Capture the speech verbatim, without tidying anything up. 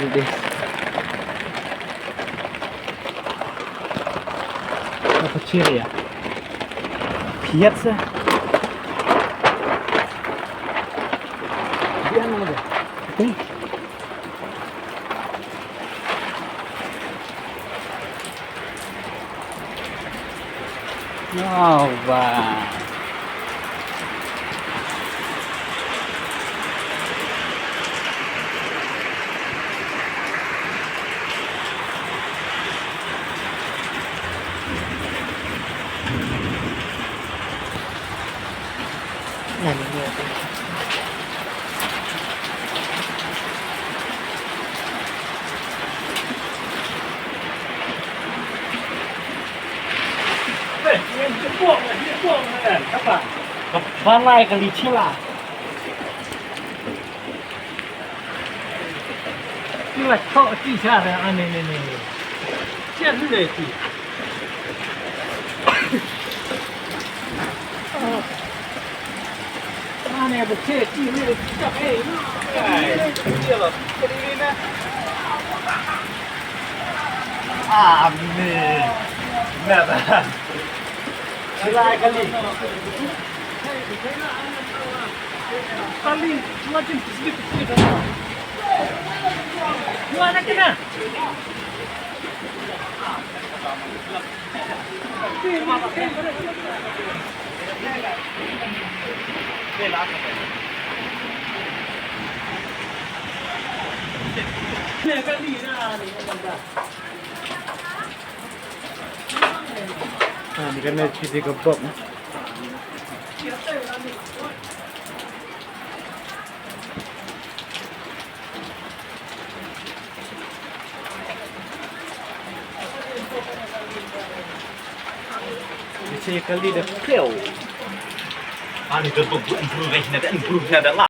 This. Apa ciri ya? Piat seh. Dia mana dia? Oke. Oh, wow. Ba lai ka li chila. Ki la chok ki sha re, a, ne, ne, ne. Chen le ki. A, ne, bu che ki le ki chok, eh. Ai, ki le ki le. A, ne. Ne ba. Sila kali. Kali, semakin sedikit, sedikit. Dua nak kena. Ah, ni kan na chiti ka bok. Ni se kali da peo. Ani ka bok bu improve na da improve na da la